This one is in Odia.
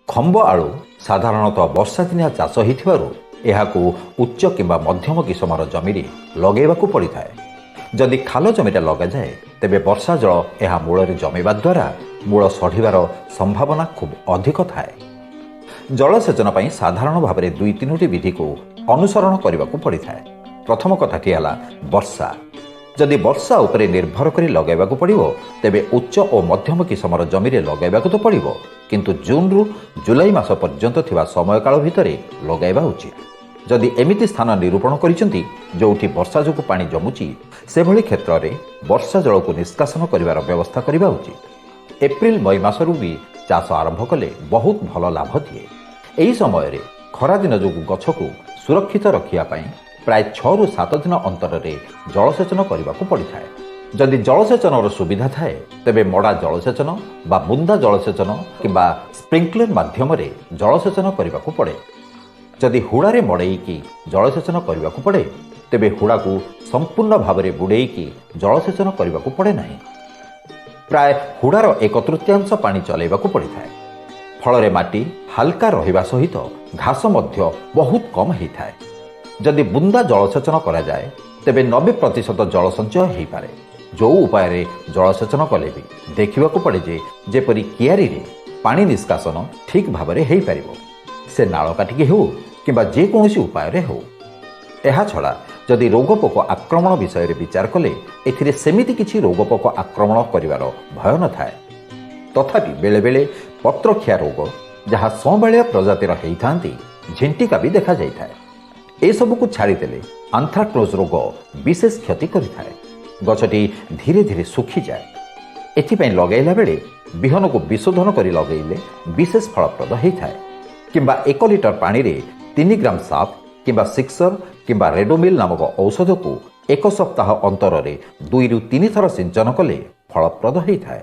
ଖମ୍ବ ଆଳୁ ସାଧାରଣତଃ ବର୍ଷାଦିନିଆ ଚାଷ ହୋଇଥିବାରୁ ଏହାକୁ ଉଚ୍ଚ କିମ୍ବା ମଧ୍ୟମ କିସମର ଜମିରେ ଲଗାଇବାକୁ ପଡ଼ିଥାଏ। ଯଦି ଖାଲ ଜମିରେ ଲଗାଯାଏ, ତେବେ ବର୍ଷା ଜଳ ଏହା ମୂଳରେ ଜମିବା ଦ୍ୱାରା ମୂଳ ସଢ଼ିବାର ସମ୍ଭାବନା ଖୁବ୍ ଅଧିକ ଥାଏ। ଜଳସେଚନ ପାଇଁ ସାଧାରଣ ଭାବରେ ଦୁଇ ତିନୋଟି ବିଧିକୁ ଅନୁସରଣ କରିବାକୁ ପଡ଼ିଥାଏ। ପ୍ରଥମ କଥାଟି ହେଲା ବର୍ଷା। ଯଦି ବର୍ଷା ଉପରେ ନିର୍ଭର କରି ଲଗାଇବାକୁ ପଡ଼ିବ, ତେବେ ଉଚ୍ଚ ଓ ମଧ୍ୟମ କିସମର ଜମିରେ ଲଗାଇବାକୁ ତ ପଡ଼ିବ, କିନ୍ତୁ ଜୁନ୍ରୁ ଜୁଲାଇ ମାସ ପର୍ଯ୍ୟନ୍ତ ଥିବା ସମୟକାଳ ଭିତରେ ଲଗାଇବା ଉଚିତ। ଯଦି ଏମିତି ସ୍ଥାନ ନିରୂପଣ କରିଛନ୍ତି ଯେଉଁଠି ବର୍ଷା ଯୋଗୁଁ ପାଣି ଜମୁଛି, ସେଭଳି କ୍ଷେତ୍ରରେ ବର୍ଷା ଜଳକୁ ନିଷ୍କାସନ କରିବାର ବ୍ୟବସ୍ଥା କରିବା ଉଚିତ। ଏପ୍ରିଲ ମଇ ମାସରୁ ବି ଚାଷ ଆରମ୍ଭ କଲେ ବହୁତ ଭଲ ଲାଭ ଦିଏ। ଏହି ସମୟରେ ଖରାଦିନ ଯୋଗୁଁ ଗଛକୁ ସୁରକ୍ଷିତ ରଖିବା ପାଇଁ ପ୍ରାୟ 6ରୁ 7 ଦିନ ଅନ୍ତରରେ ଜଳସେଚନ କରିବାକୁ ପଡ଼ିଥାଏ। ଯଦି ଜଳସେଚନର ସୁବିଧା ଥାଏ, ତେବେ ମଡ଼ା ଜଳସେଚନ ବା ବୁନ୍ଦା ଜଳସେଚନ କିମ୍ବା ସ୍ପ୍ରିଙ୍କଲର ମାଧ୍ୟମରେ ଜଳସେଚନ କରିବାକୁ ପଡ଼େ। ଯଦି ହୁଡ଼ାରେ ମଡ଼େଇକି ଜଳସେଚନ କରିବାକୁ ପଡ଼େ, ତେବେ ହୁଡ଼ାକୁ ସମ୍ପୂର୍ଣ୍ଣ ଭାବରେ ବୁଡ଼େଇକି ଜଳସେଚନ କରିବାକୁ ପଡ଼େ ନାହିଁ। ପ୍ରାୟ ହୁଡ଼ାର ଏକ ତୃତୀୟାଂଶ ପାଣି ଚଲାଇବାକୁ ପଡ଼ିଥାଏ। ଫଳରେ ମାଟି ହାଲକା ରହିବା ସହିତ ଘାସ ମଧ୍ୟ ବହୁତ କମ୍ ହେଇଥାଏ। ଯଦି ବୁନ୍ଦା ଜଳସେଚନ କରାଯାଏ, ତେବେ 90% ଜଳ ସଞ୍ଚୟ ହେଇପାରେ। ଯେଉଁ ଉପାୟରେ ଜଳସେଚନ କଲେ ବି ଦେଖିବାକୁ ପଡ଼େ ଯେ ଯେପରି କିଆରୀରେ ପାଣି ନିଷ୍କାସନ ଠିକ୍ ଭାବରେ ହେଇପାରିବ, ସେ ନାଳ କାଟିକି ହେଉ କିମ୍ବା ଯେକୌଣସି ଉପାୟରେ ହେଉ। ଏହାଛଡ଼ା ଯଦି ରୋଗପୋକ ଆକ୍ରମଣ ବିଷୟରେ ବିଚାର କଲେ, ଏଥିରେ ସେମିତି କିଛି ରୋଗପୋକ ଆକ୍ରମଣ କରିବାର ଭୟ ନଥାଏ। ତଥାପି ବେଳେବେଳେ ପତ୍ରଖିଆ ରୋଗ, ଯାହା ସଁବାଳିଆ ପ୍ରଜାତିର ହେଇଥାନ୍ତି, ଝିଣ୍ଟିକା ବି ଦେଖାଯାଇଥାଏ। ଏସବୁକୁ ଛାଡ଼ିଦେଲେ ଆନ୍ଥ୍ରାକ୍ନୋଜ ରୋଗ ବିଶେଷ କ୍ଷତି କରିଥାଏ। ଗଛଟି ଧୀରେ ଧୀରେ ଶୁଖିଯାଏ। ଏଥିପାଇଁ ଲଗାଇଲା ବେଳେ ବିହନକୁ ବିଶୋଧନ କରି ଲଗାଇଲେ ବିଶେଷ ଫଳପ୍ରଦ ହେଇଥାଏ, କିମ୍ବା 1 ଲିଟର ପାଣିରେ 3 ଗ୍ରାମ ସାଫ୍ କିମ୍ବା ସିକ୍ସର କିମ୍ବା ରେଡୋମିଲ୍ ନାମକ ଔଷଧକୁ ଏକ ସପ୍ତାହ ଅନ୍ତରରେ 2ରୁ 3 ଥର ସିଞ୍ଚନ କଲେ ଫଳପ୍ରଦ ହେଇଥାଏ।